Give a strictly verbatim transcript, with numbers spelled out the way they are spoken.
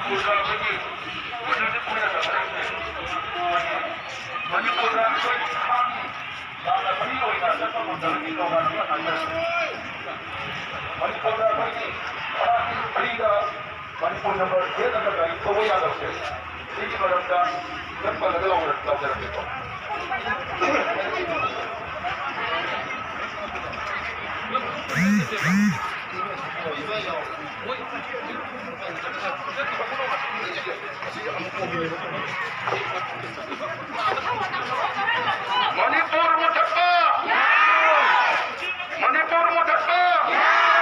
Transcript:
ꯃꯅꯤꯄꯨꯔꯗ ꯑꯩꯈꯣꯏ ꯃꯅꯤꯄꯨꯔꯗ ꯑꯩꯈꯣꯏ ꯌꯥꯝꯅ ꯐ꯭ꯔꯤ ꯑꯣꯏꯅ ꯆꯠꯄ ꯉꯝꯗꯕꯒꯤ ꯇꯣꯉꯥꯟꯕ ꯉꯥꯛꯇ꯫ ꯃꯅꯤꯄꯨꯔꯗ ꯑꯩꯈꯣꯏꯒꯤ ꯐ꯭ꯔꯤꯗ ꯃꯅꯤꯄꯨꯔ ꯅꯝꯕꯔ ꯄ꯭ꯂꯦꯠ ꯅꯠꯇ꯭ꯔꯒ ꯒꯥꯔꯤ ꯊꯧꯕ ꯌꯥꯗꯕꯁꯦ, ꯁꯤꯒꯤ ꯃꯔꯝꯗ ꯈꯤꯇꯪ ꯄꯜꯂꯒ ꯂꯧꯖꯔꯛꯀꯦꯀꯣ꯫ ꯃꯅꯤꯄꯨꯔ ꯃꯨꯊꯠꯄ! ꯃꯅꯤꯄꯨꯔ ꯃꯨꯊꯠꯄ!